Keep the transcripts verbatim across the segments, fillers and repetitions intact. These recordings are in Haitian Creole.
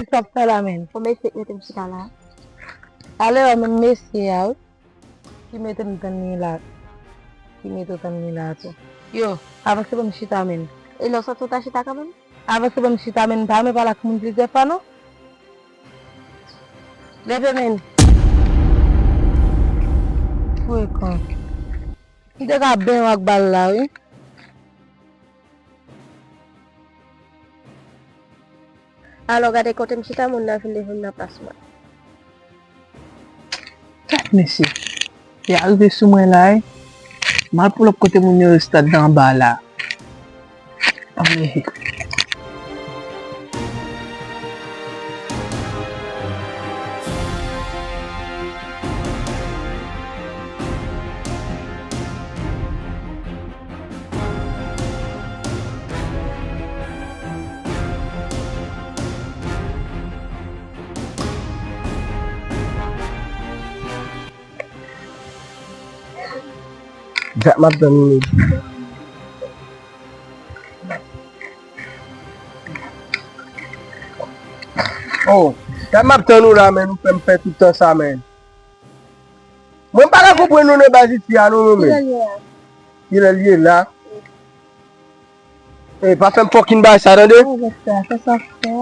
Sa w ap fè la menm? Fò mesye k mete m chita la. Ale wè menm mesye a wi. Ki mete m tann li la. Ki mete w tann li la tou. Yo, avanse ban m chita menm. E lè w sòti w ta chita kanmenm? Avanse ban m chita menm, m pa renmen pale ak moun plizyè fwa non. Leve menm. Frekan. M te ka benyen w ak bal la wi. Alò gade kote m chita, moun nan vin leve m nan plas mwen. Gad mesye, li arive sou mwen la wi. M al pull up kote moun yo reste anba la. Anmwey. Dat m ap tann li. Oh, dat m ap tann ou la, men ou fè m fè tout tan sa, men. Mwen pa ka konprann nou nan baz isi a non, non, men. Kilè l ye la? Kilè l ye la? E, pa fè m fucking bay sa, tande? Avèk sa, fè sa fè.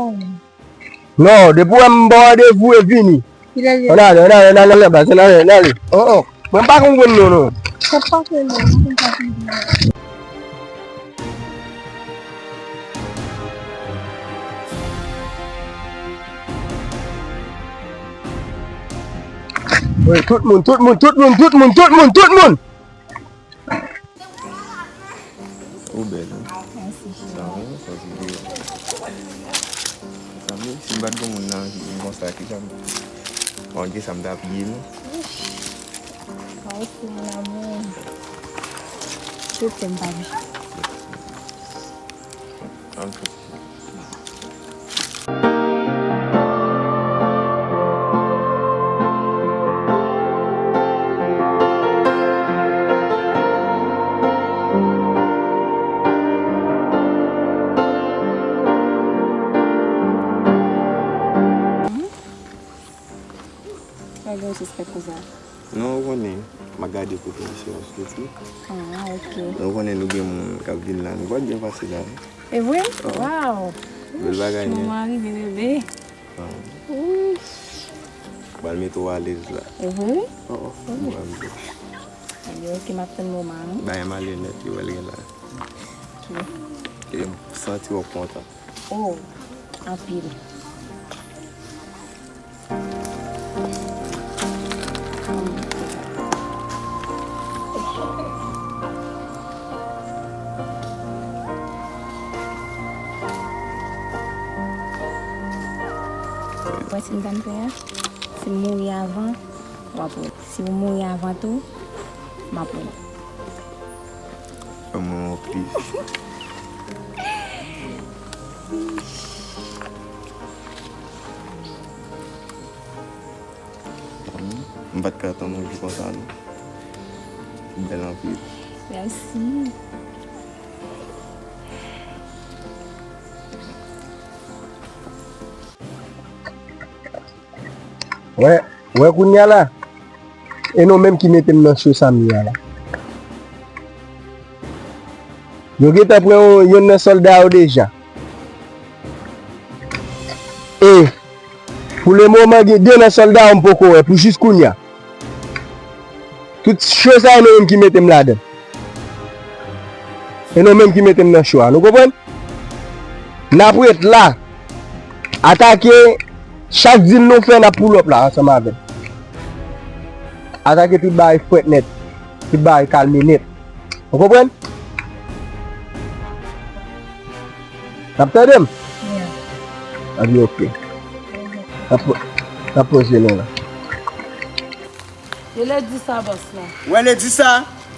Non, depi w wè m ba w randevou e vini. Kilè l ye? Ann ale, ann ale, ann ale, ann ale, baz, ann ale, ann ale. Oh, oh. Mwen pa konprann non, non. Sa pa fè non, mwen pa konprann. Wi, tout moun, tout moun, tout moun, tout moun, tout moun, tout moun. Ou bèl, wi. Mèsi, cheri. Sa wi, sa se byen. Sa wi, si m pa t gen moun nan, m konsa, ki jan m, bon, gen sa m ta piye, non. Ish. Mwen osi, mon amour. Tout se m pa vle. Ann pran. Sa gen yon sispèk konsa? Non, ou konnen, m ap gade kote misye ap soti. Ah, ok. Ou konnen nou gen moun k ap vin la, nou pa t byen pase la, wi. E vre? Oh. Wow. Bèl bagay, men. Manman rive, bebe. Ah. Wi. Pral mete w alèz la. E vre, wi? Oh, oh. Wi. Pral mete. Ebyen, ok, m ap tann moman an, wi. Bagay malè nèt, yo wè l gen la. Ok. E m santi w ap kontan. Oh, anpil. Ou wè si m ta m fè a? Si m mouri avan, w ap wè. Si ou mouri avan tou, m ap wè. Fè mwen yon plis. M pa t ka tann yon jou konsa, non. Ou bèl anpil. Mèsi. Wè, wè kounye a la, e nou menm ki mete m nan cho sa m ye a la. Yo gentan pran yon, yonn nan sòlda yo deja. E pou le moman, gen de nan sòlda yo m poko wè, pou jis kounye a. Tout cho sa, e nou menm ki mete m ladan. E nou menm ki mete m nan cho a. Nou konprann? N ap ret la. Atake chak dil nou fè, n ap pull up la ansanm avè l. Atake tout bagay frèt nèt. Tout bagay kalme nèt. Ou konprann? N ap tande m? Yeah. Epi, ok. N ap po-, n ap poze nou la. E ledi sa, bòs la? Wè ledi sa,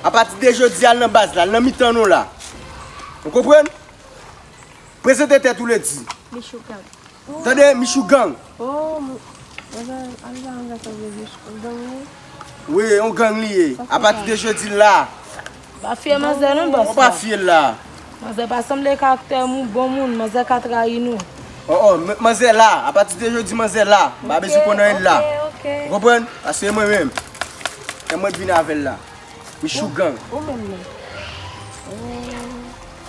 apati de jodi a, l nan baz la, l nan mitan nou la. Ou konprann? Prezante tèt ou ledi. Michou Gang. Tande, Michou Gang. Oh, m-, manzè, Alva, manzè sa vle di, yon gang li ye? Wi, yon gang li ye. Apati de jodi la. Pa fye manzè non, bòs la. Ou pa fye l la. Manzè pa sanble karaktè moun, bon moun, manzè ka trayi nou. Oh, oh, m- manzè la. Apati de jodi, manzè la. M pa bezwen konnen l la. Ok, ok. Ou konprann? Paske mwen menm, e mwen k vin avè l la. Michougan. Ou menm menm.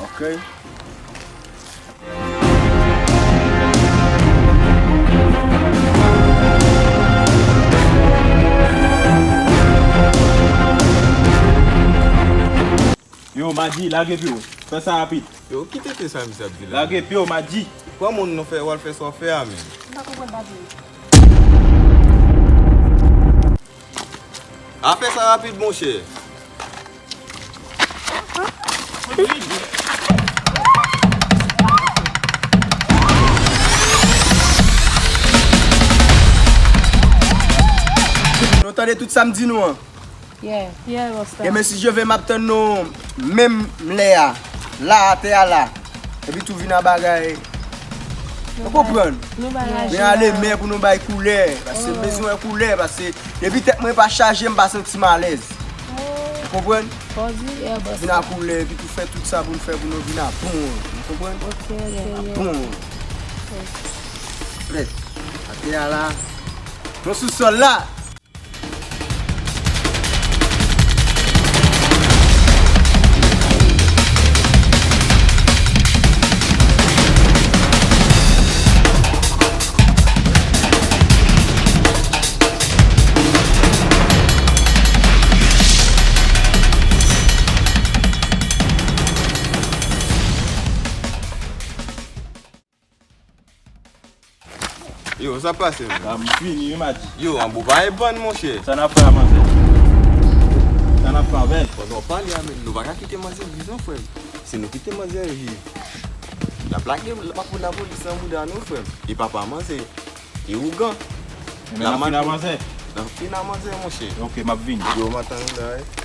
Ok. Yo, Madi, lage pye w. Fè sa rapid. Yo, kite fè sa misye ap di la. Lage pye w, Madi. Pran moun nou fè, w al fè sa w fè a, men. M pa konprann, Madi. A fè sa rapid, monchè. Nou tande tout sa m di nou an. Yeah. Yeah, Rasta. Ebyen, si Dye vle, m ap tann nou menm lè a, la, atè a la. Epi tou vin a bagay. Nou konprann? Nou bay lajan. Vin ale men pou nou bay koulè. Paske m bezwen wè koulè, paske depi tèt mwen pa chaje, m pa santi m alèz. Ou konprann? Fò di, yeah, boss. Vin a koulè, epi tou fè tout sa pou nou fè pou nou vin a bon. Ou konprann? Ok, ok, yeah. Bon. Prèt. Atè a la. Nou sou sòl la. Yo, sa pase, men? A, m fini, wi, Madi. Yo, an bo pa e bann, monchè. Sa n ap fè a, manzè? Sa n ap fè avè l? Pandan w pale a, men nou pa ka kite manzè viv, non, frè m. Si nou kite manzè viv, l ap lage, l ap pran lapolis nan bouda nou, frè m. E papa manzè, e ougan. Ebyen, n ap fin a manzè. N ap fin a manzè, monchè. Ok, m ap vini. Yo, m ap tann ou la, wi.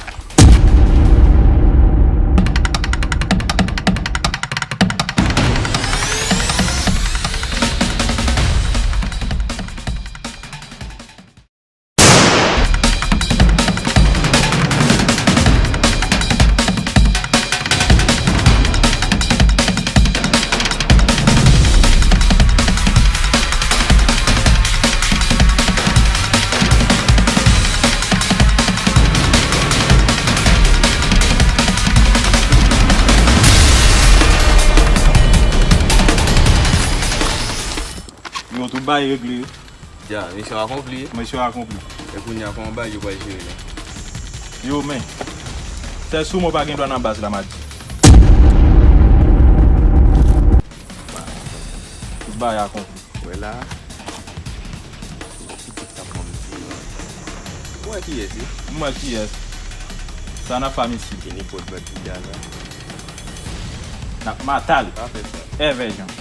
Yo, tout bagay regle. Dja, misyon akonpli. Misyon akonpli. E kounye a, kòman bagay yo pral jere la? Yo, men. Sèl sou mwen pa gen dwa nan baz la, Madi. Tout bagay akonpli. Wè la. Pitit sa pran m ti. Mwen kiyès, wi? Mwen kiyès? Sa nan fam isi. Ki nenpòt bèt li a la. N ap matal. Pa fè sa. Èvè Jan.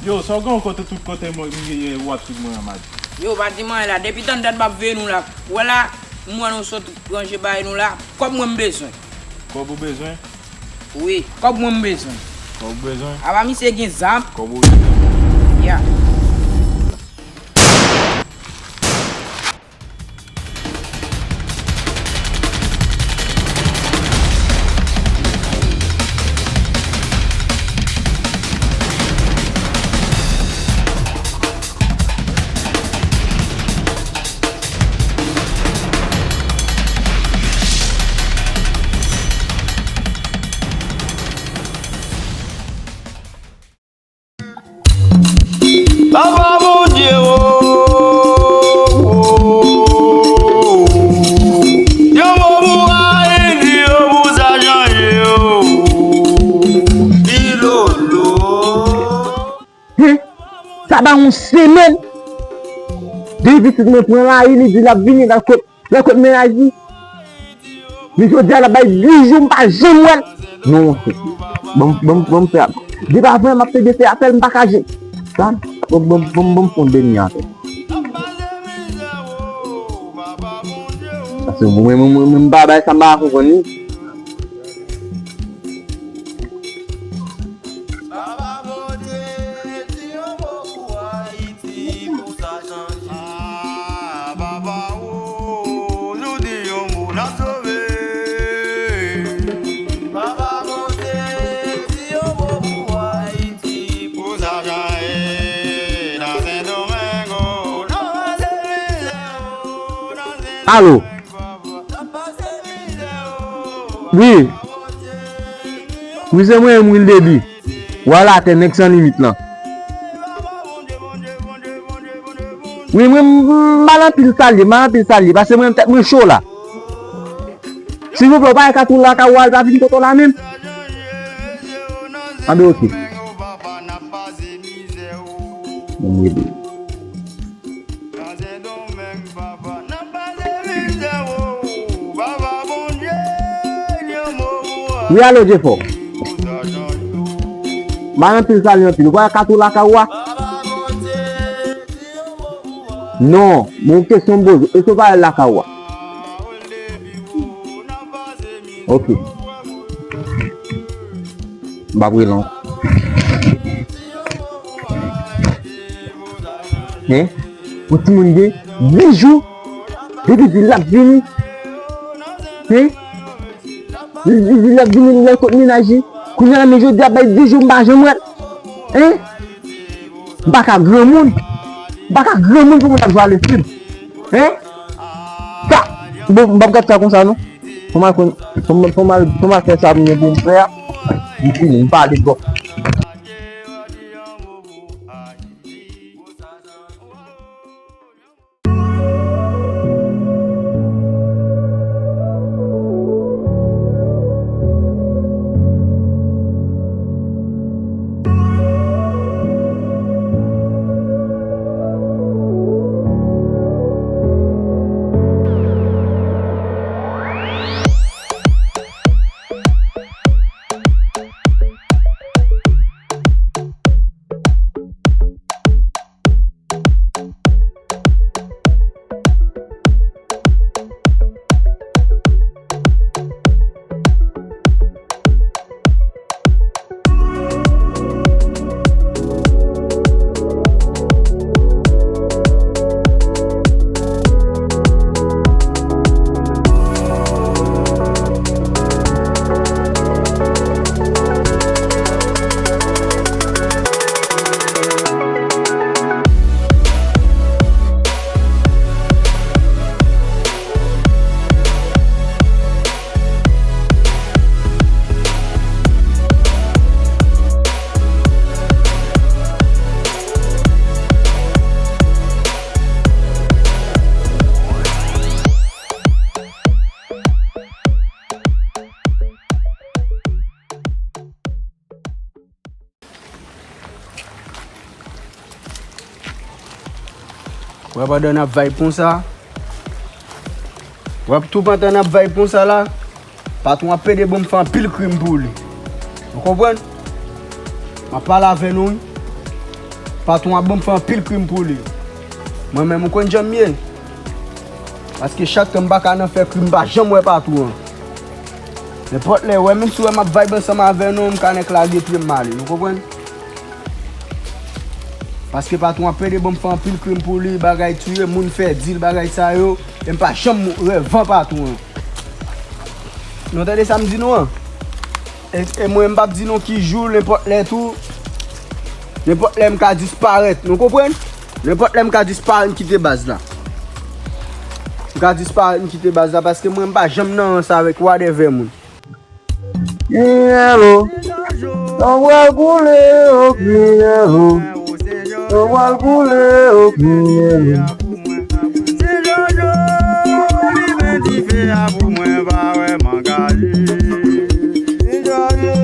Yo, sa w gen yon kote tout kote mwen, m gen w ap swiv mwen an, Madi. Yo, pa di m anyen la. Depi tann dat m ap veye nou la. Ou wè la, m wè nou sot ranje bagay nou la. Kòb mwen m bezwen. Kòb ou bezwen? Wi, kòb mwen m bezwen. Kòb ou bezwen? Apa misye gen zam? Kòb ou bezwen? Ya. Papa Bondye, o, o, o, o. Yon mo pou Ayiti, yon pou sa jan ye, o. Ilolo. Hen? Sa ba yon semèn. Wi, pitit mwen pran lari, li di l ap vini, l al kot, l al kot mennaj li. Men jodi a, l ap bay dis jou, m pa janm wè l. Non, monchè. Ban m, ban m, ban m fè. Depi avan, m ap tande fè apèl, m pa ka jwenn. Sa, ban m, ban m, ban m, ban m fè yon dènye apèl. Paske mwen, mwen, mwen, mwen, m pa bay sa, m pa konprann li. Papa Bondye, di yon mo pou Ayiti, pou sa chanje. Ah, papa, o, nou di yon mo, n ap sove. Papa Bondye, di yon mo pou Ayiti, pou sa chanje. Nan Sendomeng, o, nan Sendomeng, o, nan Sendomeng. Alo. Wi. Wi, se mwen menm, Will Deby. Wala atè, nèg san limit lan. Wi, mwen, m mal anpil salye, mal anpil salye, paske mwen, tèt mwen cho la. Silvouplè, ou pa ka tou lakay ou a, pa vin kote w la menm. Anben, oke. Mwen rele. Wi, alo, Jefò. Bay anpil salye anpil. Ou pa ka tou lakay ou a? Non, mwen kesyon m poze. Èske ou pa lakay ou a? Ok. M p ap rele ankò. Hein? Yon timoun gen dis jou, depi di l ap vini. Hein? Li di l ap vini, li al kot mennaj li. Kounye a la, men jodi a bay dis jou, m pa janm wè l. Hein? M pa ka granmoun. M pa ka granmoun pou moun ap jwe ale fim. Hein? Sa! Bon, m p ap gad sa konsa, non. Fò m al konn, fò m, fò m al, fò m al fè sa m gen pou m fè a. M fini, m pale twòp. Wè, pandan n ap vibe konsa, wè, tou pandan n ap vibe konsa la, patwon ap pede ban m fè anpil krim pou li. Ou konprann? M ap pale avè nou, wi. Patwon ap ban m fè anpil krim pou li. Mwen menm, ou konn jan m ye. Paske chak tan m pa ka nan fè krim, m pa janm wè patwon an. Nenpòt lè, wè, menm si w wè m ap vibe ansanm avè nou, m ka nèk lage pye m ale, nou konprann? Paske patwon ap pede ban m fè anpil krim pou li, bagay touye moun, fè dil, bagay sa yo, e m pa janm revan patwon an. Nou tande sa m di nou an? E, e mwen, m p ap di nou ki jou, nenpòt lè tou, nenpòt lè m ka disparèt, nou konprann? Nenpòt lè m ka disparèt, m kite baz la. M ka disparèt, m kite baz la, paske mwen, m pa janm nan rans avèk whatever moun. Hello. Tanbwèl koule, o, hello. Tanbwèl koule, o, hello. Se Jojo, limen dife a pou mwen, pa wè mangaje. Se Jojo,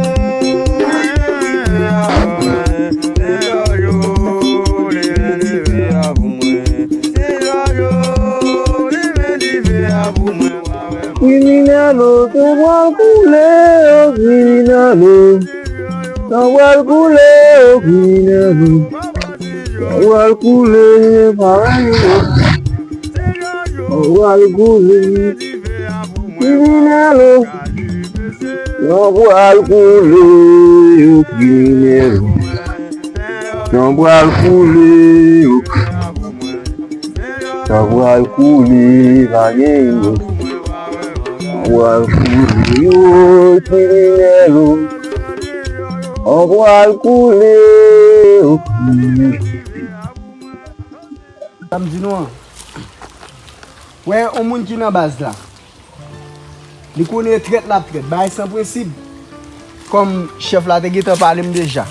limen dife a pou mwen. Se Jojo, limen dife a pou mwen. Se Jojo. San pral koule, o kriminèl, o. San pral koule, o kriminèl, o. San pral koule, parèy, o. San pral koule, kriminèl, o. San pral koule, o kriminèl, o. San pral koule, o. San pral koule, pa gen yo. San pral koule, o kriminèl, o. San pral koule, o kriminèl. Sa m di nou an. Wè, yon moun ki nan baz la. Li konnen trèt l ap trèt. Bagay san prensip. Kòm chèf la te gentan pale m deja.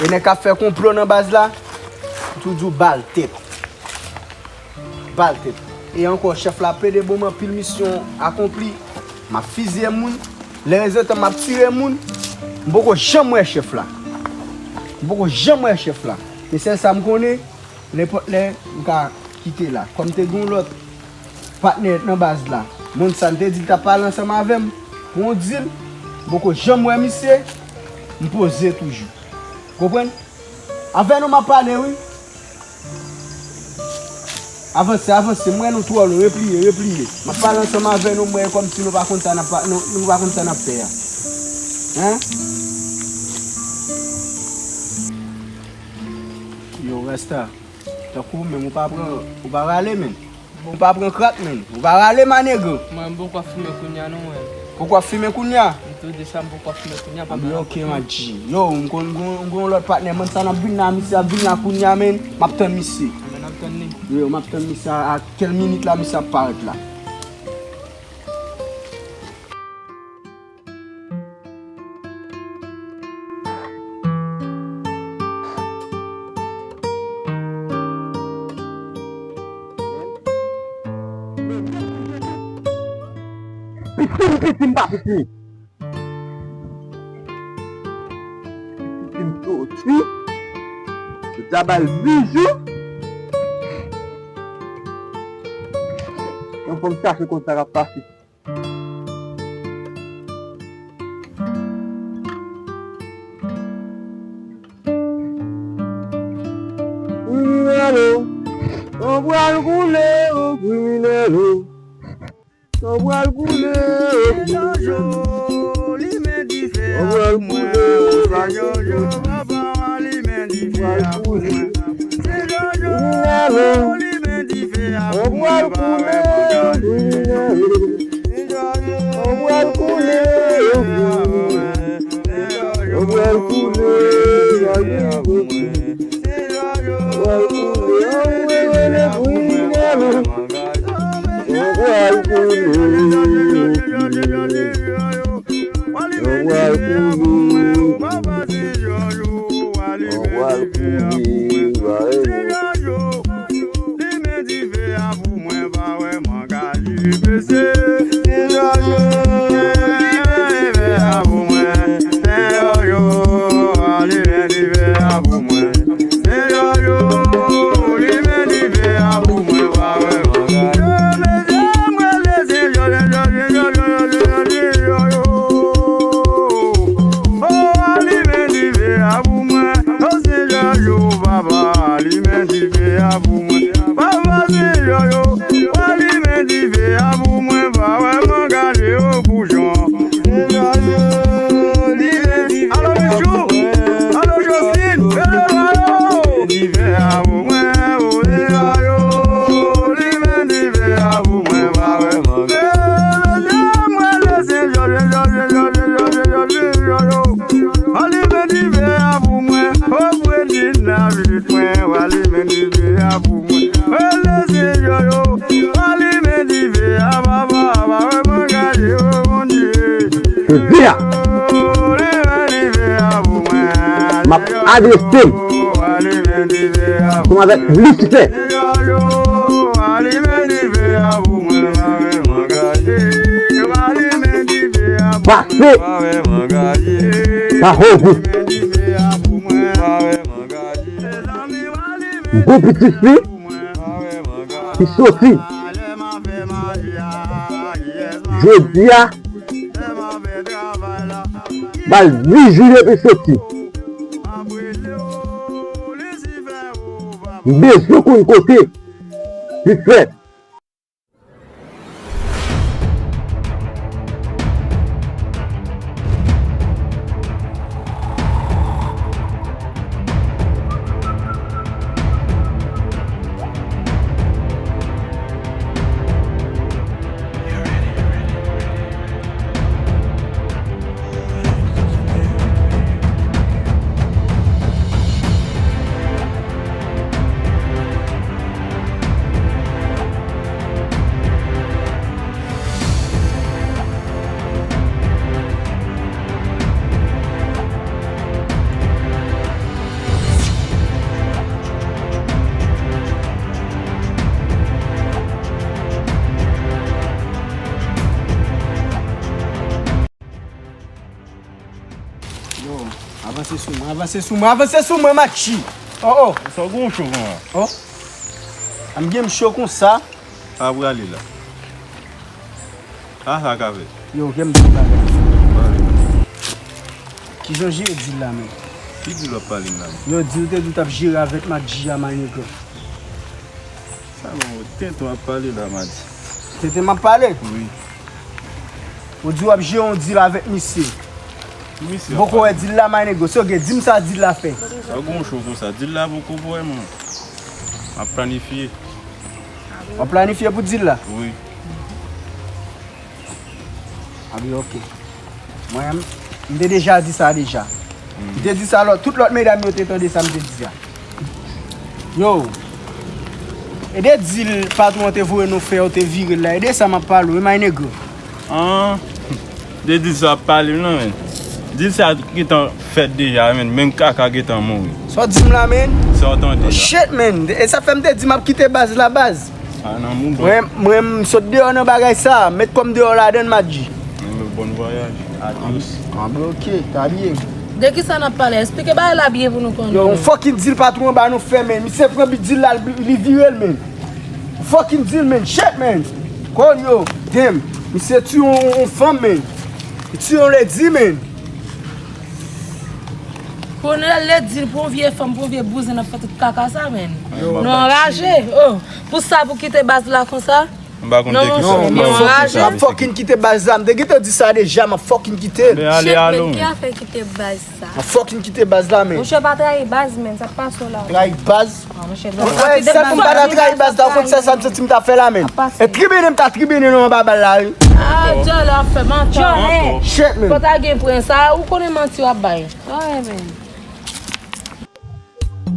E nèg k ap fè konplo nan baz la, m tou di w ba l tèt. Ba l tèt. E ankò, chèf la plede ban m anpil misyon akonpli. M ap fizye moun. Lè reziltan m ap tire moun. M poko janm wè chèf la. M poko janm wè chèf la. Men sèl sa m konnen, nenpòt lè, m ka kite la. Kòm te gen yon lòt patnè nan baz la, moun sa m te di l t ap pale ansanm avè m pou yon dil, m poko janm wè misye, m poze toujou. Konprann? Avè nou m ap pale, wi. Avanse, avanse, m wè nou twò lwen, repliye, repliye. M ap pale ansanm avè nou, m wè kòmsi nou pa konn sa n ap pa-, nou, nou pa konn sa n ap fè a. Hein? Yo, Rasta. Tankou ou menm, ou pa pran, ou pa rale, menn. Ou pa pran krak, menn. Ou pa rale, ma nègre. Mwen, m poko ap fimen kounye a, non, mwen. Poko ap fimen kounye a? M tou di sa, m poko ap fimen kounye a, pa. Anben, oke, ma G. Yo, m konn, m konn, m konn lòt patnè, menn, sa n ap vin la, misye ap vin la kounye a, menn. M ap tann misye. Anben, n ap tann li. Yo, m ap tann misye a, a kèl minit la, misye ap parèt la. Piti m piti, m pa piti. Piti m soti. Yo deja ba l vis jou. Yon fanm chache konn sa k ap pase. Kriminèl, o, san pral koule, o, kriminèl, o. San pral koule, o, kriminèl. San pral koule, o, kriminèl. San pral koule, o, kriminèl. San pral koule, o, kriminèl. San pral koule, o, kriminèl. San pral koule, o, kriminèl. San pral koule, o, kriminèl. San pral koule. An pral kouri, va rele. Li men dife a pou mwen, pa wè manga li pese. Li men dife a pou mwen, li men dife a pou mwen. Alo, Michou! Alo, Joseline! Rele mwen, alo! Jodi a, m ap adrese m ansanm avèk Lisifè. Pase pa Ogou. Gwo pitit fi ki soti Jodi a, m al dizuit epi soti. M bezwen konn kote li fèt. Yo, avanse sou mwen, avanse sou mwen, avanse sou mwen, Matchi! Oh, oh! Sa w gen w cho konsa? Oh! A m gen m cho konsa? Pa prale la. A sa ka fèt. Yo, kè m di bagay. Pale. Kijan w jere dil la, menm? Ki dil w ap pale m la, menm? Yo, dil te di w t ap jere avèk Matchi a, my nigga. Sa bon, tenten w ap pale la, Matchi. Tenten m ap pale? Wi. Ou di w ap jere yon dil avèk misye. Misye. Poko wè dil la, my nigga. So, gen, di m sa dil la fè. Sa w gen w cho konsa? Dil la poko vrèman. M ap planifye. W ap planifye pou dil la? Wi. A byen, oke. Mwen, m te deja di sa deja. M te di sa lòt, tout lòt medam yo te tande sa m te di a. Yo, e de dil patwon an te voye nou fè, yo te vire l la. E de sa m ap pale w, wi, my nigga. An, de dil sa ap pale m nan, men. Dil sa gentan fèt deja, men, menm kaka gentan mouri. Sa w di m la, men? Sa w tande la. Shit, men. E sa fè m te di m ap kite baz la, baz. A, nan mouda. Mwen, mwen, m sot deyò nan bagay sa. Met kò m deyò ladann, Madji. Bon vwayaj. Adios. An, bro, oke, ta byen. De kisa n ap pale? Esplike bagay la byen pou nou konnen. Yo, yon fucking dil patwon an ba nou fè, men. Misye pran bi dil la, li, li vire l, men. Fucking dil, men. Shit, men. Coño, damn. Misye tiye yon, yon fanm, men. Li tiye yon lady, men. Pou nou lè di l pou yon vye fanm, pou yon vye bouzen ap fè tout kaka sa, men. Nou anraje. Oh, pou sa, pou kite baz la konsa? M pa konn de ki sa. Non, monchè, nou anraje. M ap fucking kite baz la. M te gentan di sa deja, m ap fucking kite l. Shit, men, ki afè kite baz sa? M ap fucking kite baz la, men. Monchè, pa trayi baz, men. Sa k pase w la? Trayi baz? Wè, sèl pou m pa ta trayi baz la, ou konn sèl sa m santi m ta fè la, men. E tribine m ta tribine nou anba bal la, wi. Ah, dyòlè ap fè manti. Shit, men. Fò ta gen pwen sa, ou konnen manti w ap bay. Wi, men.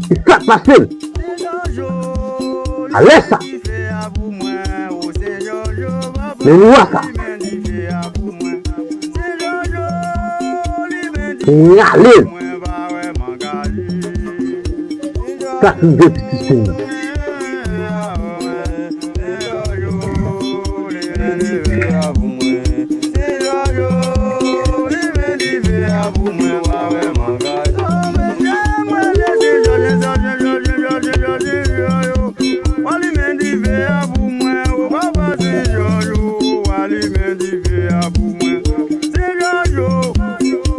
E sa k pase l? Alè sa. Men nou wè sa. Kounye a, ale. Sa ki rive pitit peyi. Wa limen dife a pou mwen, o papa se Jojo. Wa limen dife a pou mwen, se Jojo.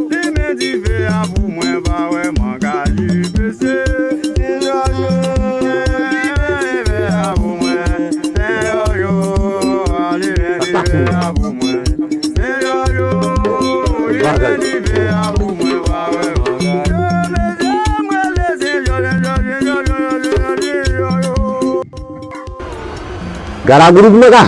Limen dife a pou mwen, pa wè manga li pese. Se Jojo. Limen dife a pou mwen, se Jojo. Wa limen dife a pou mwen, se Jojo. Limen dife a pou mwen, pa wè manga li pese. Gad a group nèg a